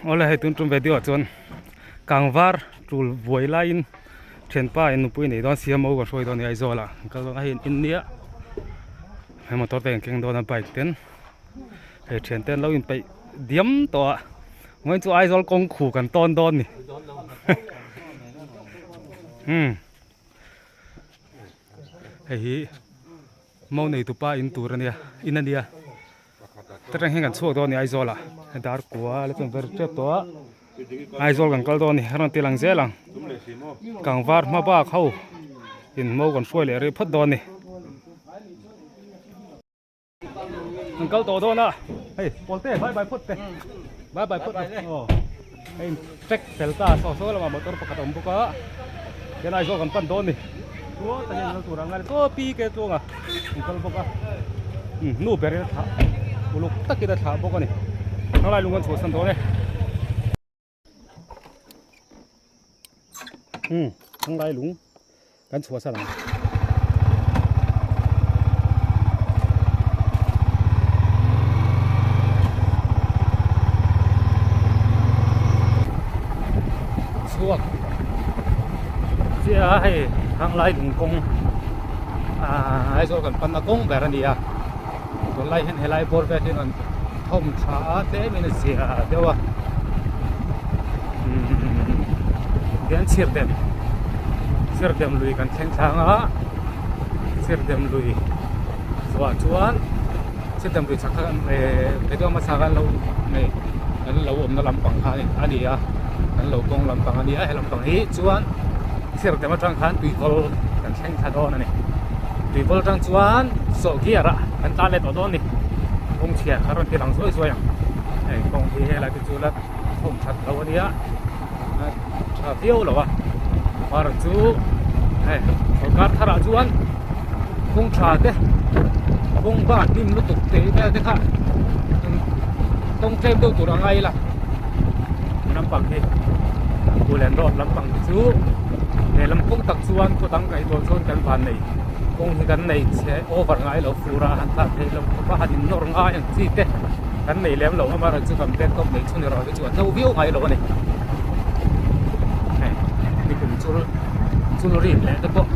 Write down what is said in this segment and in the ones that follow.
Awle hei tun tum video ah chuan kangvar tul buai laiin thianpa in nupui nei dawn sia mo kan hruai dawn a ni Aizawl ah an kal dawn a hei in nia hei motor te an keng dawn a bike ten hei thian te an lo inpeih diam tawh a vawiin chu Aizawl kawng khu kan tawn dawn a ni umm hei hi mo neitupa in tur a nia in a nia. Ta tang hian kan chhuak dawn a ni Aizawl ah dar kua la chuan ver tep tawh a Aizawl kan kal dawn a ni a rawn ti lang zel ang kangvar hma bak ho in mo kan hruai leh rih phawt dawn a ni kan kal tawh dawn a hei pawlte bye bye phawt te bye bye phawt aw hei track fel ta saw saw lamah motor pakhat a awm bawk a tian Aizawl kan pan dawn a ni chuan ta hian kal tur ang a ni chaw pi ke chuanga an kal bawk a nu ber in a thlah uluk takin a thlah bawk a ni thalai lung an chhuahsan dawn e umm thalai lung kan chhuahsan ang. Chhuak chiah a hei Thanglai lung kawng ahh Aizawl kan panna kawng ber a ni a tunlai hian helai bawr vel hi an thawm tha a tlem in a zia deuh a umm tihian chhirdem chhirdem lui kan thleng thlang a chhirdem lui chhuah chuan chhirdem lui chhak kha ehh petrol hmasa khan lo nei an lo awmna lampang kha a ni a an lo kawng lampang a ni a he lampang hi chuan chhirdem atang khan tuikawl kan thleng thla dawn a ni tuikawl atang chuan sawh gear ah kan tlan leh tawh dawn a ni kawng chhia kha rawn ti lang zuai zuai ang hei kawng hi helai te chu la thawm that lo a nia a tha viau lo a par chu hei sawrkar thar ah chuan kawng tha te kawng ban hnim lutuk te vel te kha kawng tlem deuh tur a ngai la lampang hi Duhlian road lampang te chu lehlam kawng tak chuan khaw dang kaih dawn chuan kan van nei kawng hi kan nei chhe over ngai lo fur a han tlan theih loh khawp a han in nawr ngai ang chi te kan nei lem lo amaherawhchu kan black top nei chhun erawh hi chu a tlo viau ngai lo a ni hei nikum chul chul rik leh te pawh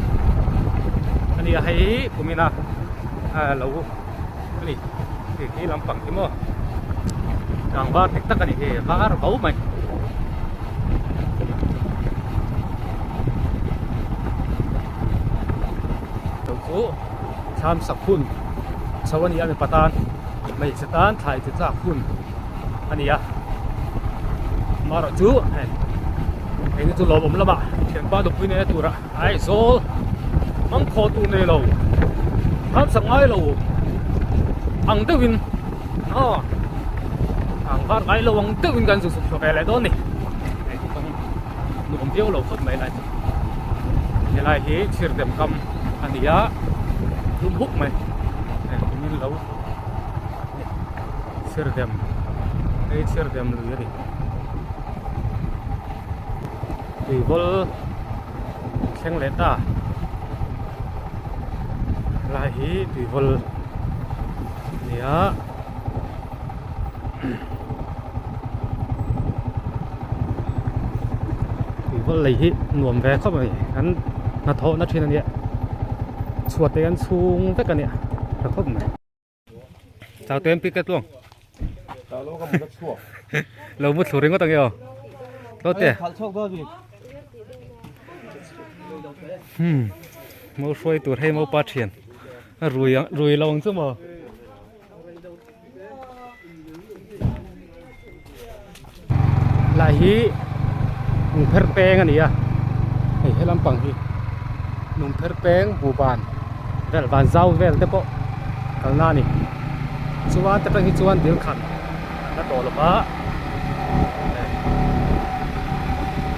a ni a hei kumina a lo a ni hei khi lampang hi maw tlangval dik tak a ni hei var vo mai. Lo chu thlam sak hun chho a ni a mipa tan hmeichhe tan thlai chi tlak hun a ni a amaherawh chu hei hei chu lawmawm lamah thianpa nupui nena tura Aizawl hmangkhawh tur nei lo thlam sak ngai lo ang deuhin aw ang var ngai lo ang deuhin kan zuk zuk thla ve leh dawn a ni hei chu kawng nuam viau lo phawt mai lai chu helai hi chhirdem kam a ni a lum huk mai hei tumin lo chhirdem hei chhirdem lui a ni tuivawl thleng leh ta helai hi tuivawl a ni a. Tuivawl lei hi nuam ve khawp mai an hnathawh na thin a nia chhuat te an chhung vek a nia tha khawp mai. Chau te an pick tluang lo mu thlu ringawt ang e aw tlo te hmm mo hruai tur hei mo pa thian a rui ang rui lo ang chu maw. Lai hi lungpher peng a ni a hei he lampang hi lungpher peng buhban vel van zau vel te pawh kalna a ni chuan ta tang hi chuan dil khat an la tawh lo va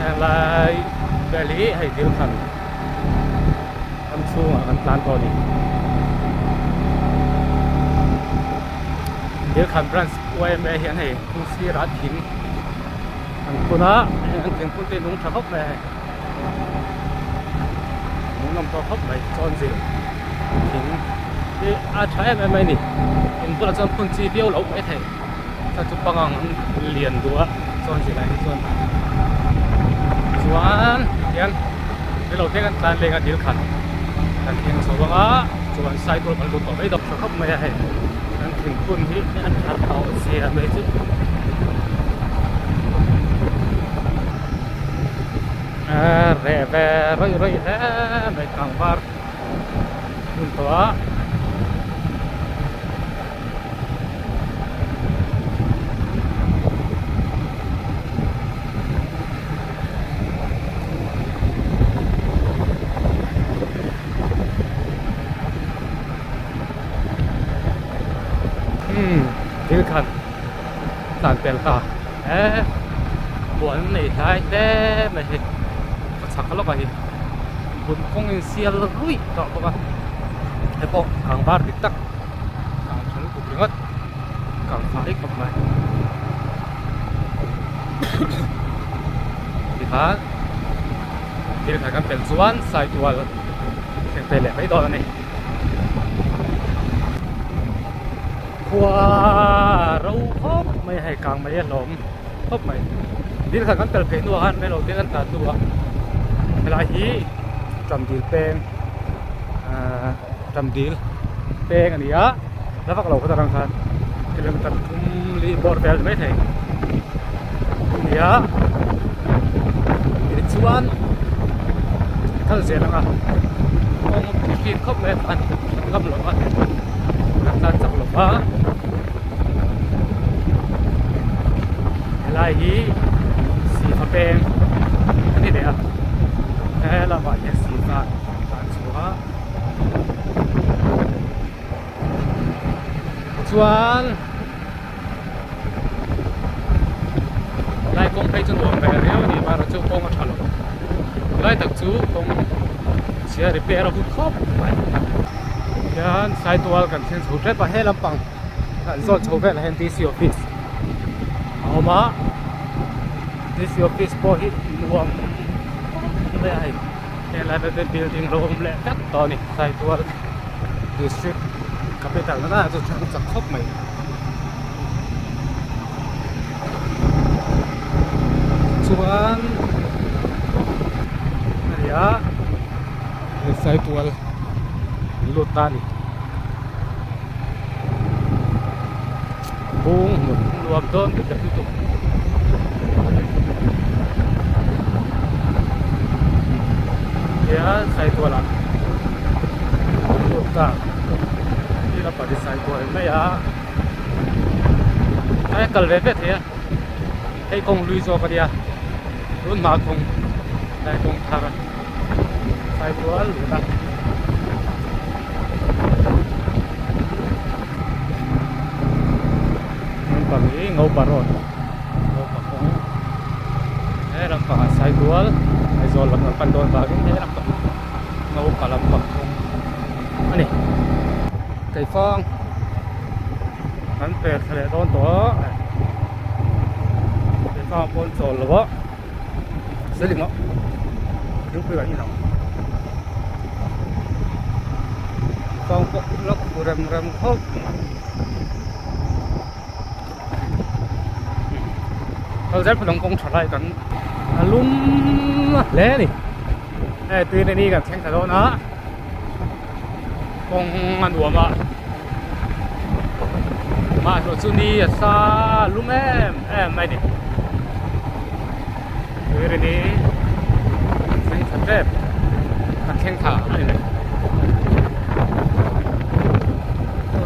helai vel hi hei dil khat ram chhungah kan tlan tawh a ni Dilkhan branch yma hian hei kawng sirah thing an phun a heng an thing phun te hi nung tha khawp mai a hei nung nawm tawk khawp mai chawn zil thing hi a tha em em mai a ni in bulah chuan phun chi viau loh maithei chuan chu pangang an lian duh a. chuan zirlai hi chuan chuan hian helo te kan tlan leng a dil khat kan thleng chho ang a chuan cycle kan lut tawh mai dawn tha khawp mai a hei kan thingkun hi an thar tawh zia mai chu reh ve rawih rawih hle mai tlangval hun tawh a. Umm thil khan tlan pel ta e huan nei hlai hle mai hei ka chhak lawk a hi vun kawng in sial ruih tawh bawk a hei pawh kang var dik tak. Kang tha lutuk ringawt kang fai khawp mai tikhan thil khat kan pelh chuan saitual thleng phei leh mai dawn a ni khua ro khawp mai a hei kang mai a hlawm khawp mai thil khat kan pelh phei hnuah khan mailo te kan tlan hnuah helai hi ṭamdil peng ahh. Ṭamdil peng a ni a la vak lo kawt atang khan kilometer thum li bawr vel ni maithei a ni a tichuan kal zel ang a kawng a hlim khawp mai a tlan ngam lo a kan tlan chak lo va helai hi sihfa peng a ni leh a helamah hian sihfa tlan chhuah a. Chuan lai kawng phei chu nuam ve riau a ni amaherawh chu kawng a tha lo lai tak chu kawng chhia repair a hun khawp mai hian saitual kan thleng chho tep a he lampang kan zawn chho velah hian D_C office a awm a D_C office pawh hi nuam khawp mai a hei. Helai te building lo awm leh vek tawh a ni Saitual district capital na lai ah chuan thil chak khawp mai chuan a ni a hei Saitual an lut ta a ni bung hmun nuam dawn lutuk lutuk. Hian Saitual ah an lut ta ti lampang hi Saitual mai a a kal ve ve thei a hei kawng lui zawk a nia tun hma kawng lai kawng thar Saitual lut a. Lampang hi Ngopa road Ngopa kawng he lampangah Saitual Aizawl lam kan pan dawn vangin he lampang hi Ngopa lampang kawng a ni. Keifang kan per thla leh dawn tawh a Keifang pawh an chawl lo a Seling a thingpui an inang Keifang pawh la khu rem rem khawp mai. Kal zel phawt ang kawng tha lai kan a lum hle a ni hei tui ni kan thleng thla dawn a kawng a nuam a mahni chu ni a sa lum em em mai a ni tui ri ni kan thleng thla tep kan thleng thla a ni mai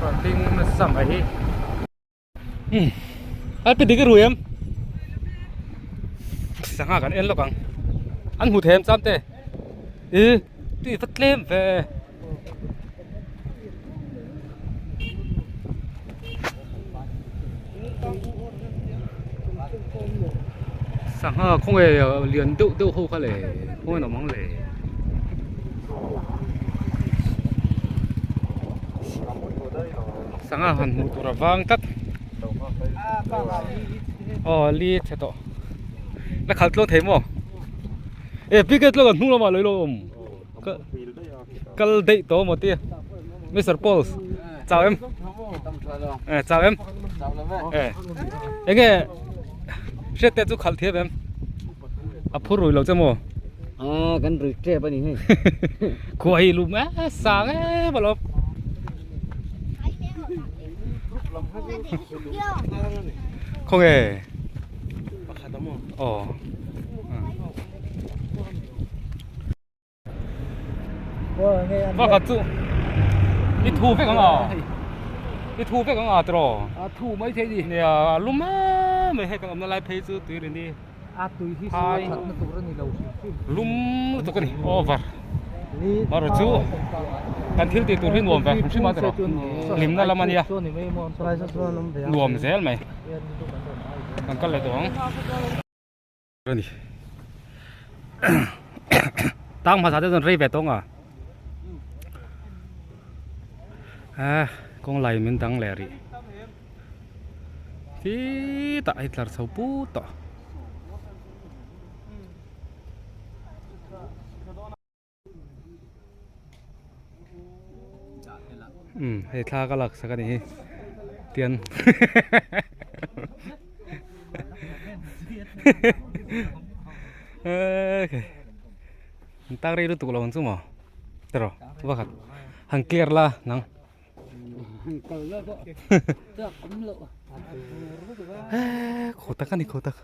rawn ding nasa mai hi umm a pi dik a rui em sangha kan en lawk ang an hmu thei em cham te i tui va tlem ve. Sangha khawnge lian deuh deuh ho kha le khawnge an awm ang le. Sangha han hmuh tur a vang tlat aw li chhe tawh la khalh tluang thei maw e bike tluang an hnung lamah lo ilo awm. Kal daih tawh maw tia Mister Pauls chau em eh chau em eh enge Hriat te chu khalh thiam em? A phur rui lo che maw? A kan rui tep a ni hei. Khua hi lum e sang em alawm. Khawnge? Pakhat a maw? Aw. Pakhat chu i thu vek ang a i thu vek ang a tiraw a thu mai thei ni nia a lum em mai hei kan awmna lai phei chu tui ri ni a tui hi sawi that na tur a ni lo hrim hrim lum lutuk a ni over marawh chu kan thil tih tur hi nuam ve hrim hrim a tiraw hlimna lam a nia nuam zel mai kan kal leh tawh ang. A ni tang hmasa te chuan rei ve tawng a ah kawng lai min dang leh rih khitah hei tlar chho put tawh. Umm hei thla ka lak sak a ni hi tian an tak rei lutuk lo ang chu maw tiraw pakhat han clear la nang. Khaw tak a ni khaw tak.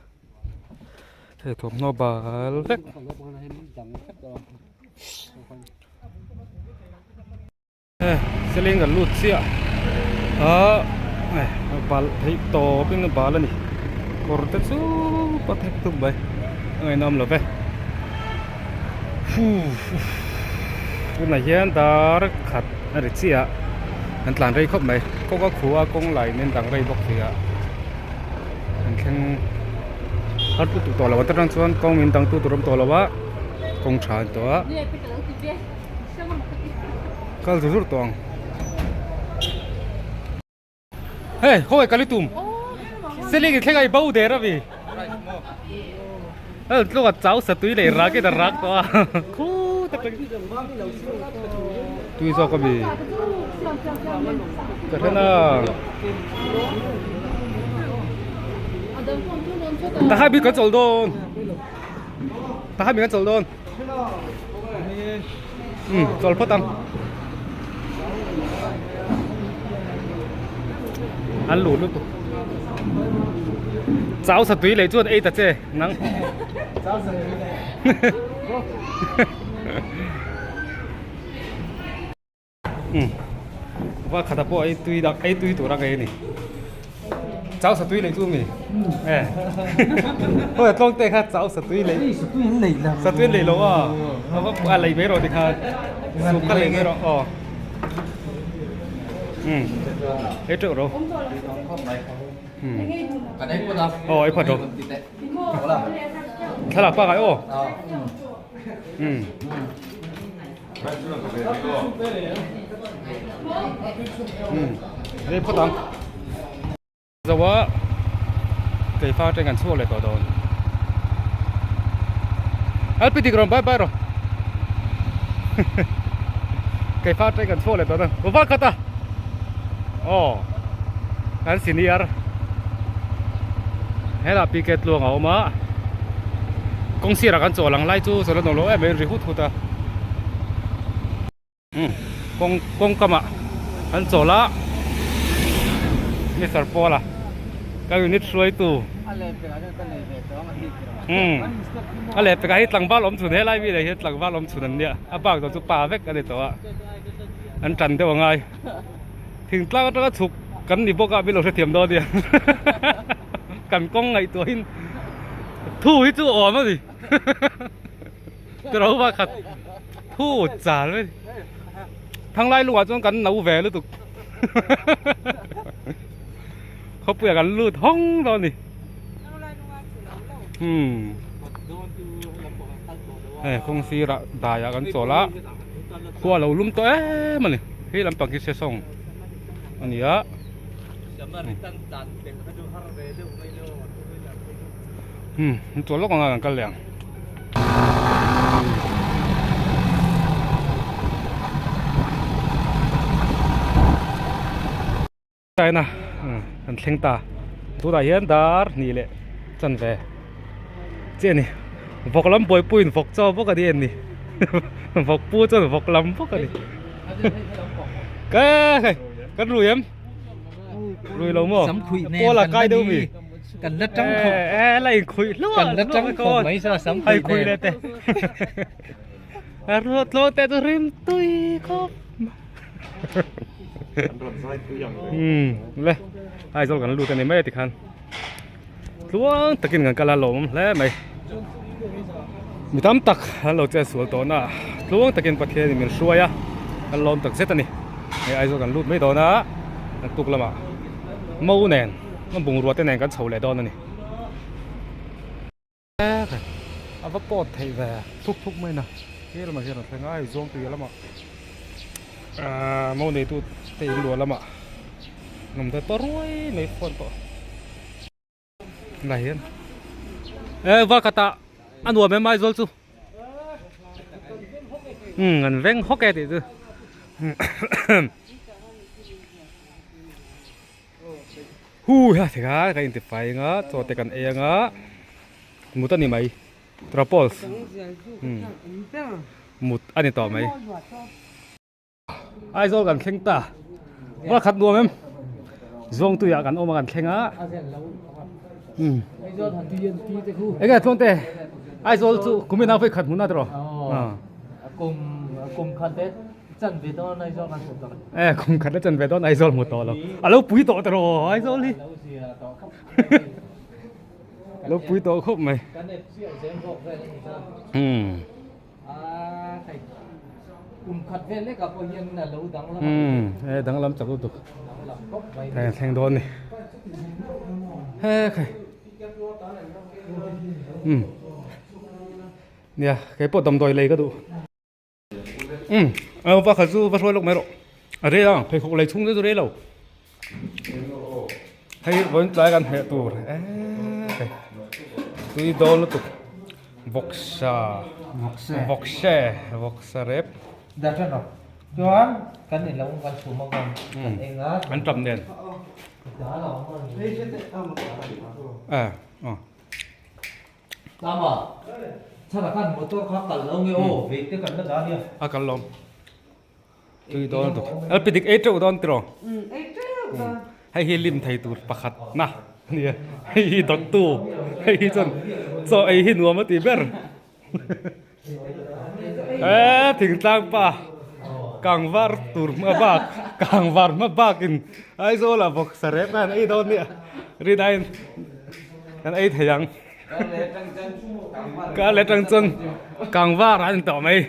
Hei thawmhnaw bal vek. Hei seling kan lut chiah ah hei bal theih tawp in a bal a ni kawr te chu pa thek tuk mai a ngaihnawm lo ve tunah hian dar khat a ri chiah an tlan rei khawp mai kawng a khu a kawng lai in dang rei bawk si a. An thleng har lutuk tawh lo a atang chuan kawng in dang tu tur a awm tawh lo a kawng tha an tawh a kal zur zur tawh ang hei khawngaih kal i tum seling i thleng a i bo der a mi hel tluk a chau satui leh rak in a rak tawh a khu tak tui zawk a mi ka hre na. Taha bik kan chawl dawn Taha bik kan chawl dawn Um chawl phawt ang An lut lutuk Chau sa tui leh chuan ei ta che nang Chau sa tui leh Umm va khata pawh ei tui dak ei tui tur a ngei a ni chau sa tui lei chu mi e hawi a tlawng te kha chau sa tui lei sa tui an lei lo a a va a lei mai rawh tikhan soup kha lei mai rawh aw umm ei teuh ro umm aw ei phawt ro thlalak bakah aw umm. Rei phawt ang. Zo a keifa atang kan chhuak leh tawh dawn. Alpi dik rawn bye bye rawh. Keifa atang kan chhuak leh tawh dawn. Uva khat a. Aw. Kan senior. Helai PK tluang a awm a. Kawng sirah kan chawl ang lai chu chawl a nuam lo em mai ri hut hut a. Umm kawng kawng kamah an chawl a Mister Paul a ka unit hruaitu umm a leh pekah hi tlangval awm chhun helai mi leh hi tlangval awm chhun an nia a bak zawng chu pa vek a ni tawh a an tan deuh a ngai. Thingtlang atanga chhuk kan ni bawk a min lo hrethiam dawn nia kan kawng ngaihtuahin thu hi chu awm a ni tiraw pakhat thu chal mai thanglai lungah chuan kan no ve lutuk khawpuiah kan lut hawng dawn a ni umm hei kawng sirah daiah kan chawl a. Khua lo lum tawh em a ni hei lampang hi sesawng a ni a umm an chawl lawk ang a kan kal leh ang. China kan thleng ta tunah hian dar hnih leh. Chanve chiah a ni. Vawk lam buaipuiin vawk chaw bawk a ni en ni. Vawk pu chuan vawk lam bawk a ni. Ka hei kan rui em? Rui lo maw? Pawl a kai deuh mi. Kan la tang khawp. E la in khuih hluah. Kan la tang khawp mai sa sam khuih nen. Hei khuih leh te. A ruat tluang te chu rim tui khawp. An rawn zai tui ang le. Umm le Aizawl kan lut a ni mai a tikhan. Tluang takin kan kal a lawmawm hle mai. Mi tam tak an lo chet sual tawh na a tluang takin Pathianin min hruai a kan lawm tak zet a ni. Hei Aizawl kan lut mai dawn a kan tuk lamah mo nen bungrua te nen kan chho leh dawn a ni. A va pawt theih ve thuk thuk mai na he lamah hian a thleng a hei zawng tui lamah ahh mo neitu te in luah lamah an awm dawn ruai mai phone pawh lah hian e va khatah a nuam em Aizawl chu umm an veng hawk e tih chu. Hu ha thei a ka intifai anga chaw te kan ei anga mut a ni mai trapos mut a ni tawh mai Aizawl kan thleng ta va khat nuam em Zawngtuiah kan awm a kan thleng a enge chuan te Aizawl chu kumin a vawikhat hmun a tiraw kum kum khat te Chan ve dawn Aizawl kan hmu tawh lo. Eh kum khat la chan ve dawn Aizawl hmu tawh lo. A lo pui tawh tawh Aizawl hi. Lo zia tawh khawp. Lo pui tawh khawp mai. Kan ep chiah zel bawk vel a ni ta. Hmm. A hei kum khat vel lek ah pawh hian a lo danglam. Hmm eh danglam chak lutuk. Danglam khawp mai. Hei thleng dawn ni. He khai. Hmm. Nia kei pawh damdawi lei ka duh. Umm a va kha chu va hruai lawk mai rawh a rei ang pheikhawk lei chhung te chu rei lo hei vawiin tlai kan hmeh tur eee tui dawn lutuk vawksa vawkse vawksa rep chuan kan in lo kan chhum ang kan eng a an tam nen a aw. Tama, chhan a khan motor kha kal lo nge aw, vei te kan la dah ania. A kal lo. Tui dawn lutuk. Lp dik ei teuh dawn tiraw? Umm ei teuh dawn. Hei hi lim thei tur pakhat na ania. Hei hi dawttu. Hei hi chuan chaw ei hi nuam a ti ber. Eee thingtlang pa kangvar tur hma bak kangvar hma bakin Aizawl ah bawksa rep khan ei dawn nia rinaiin kan ei thei ang. Ka leh tang chuan kangvar an tawh mai.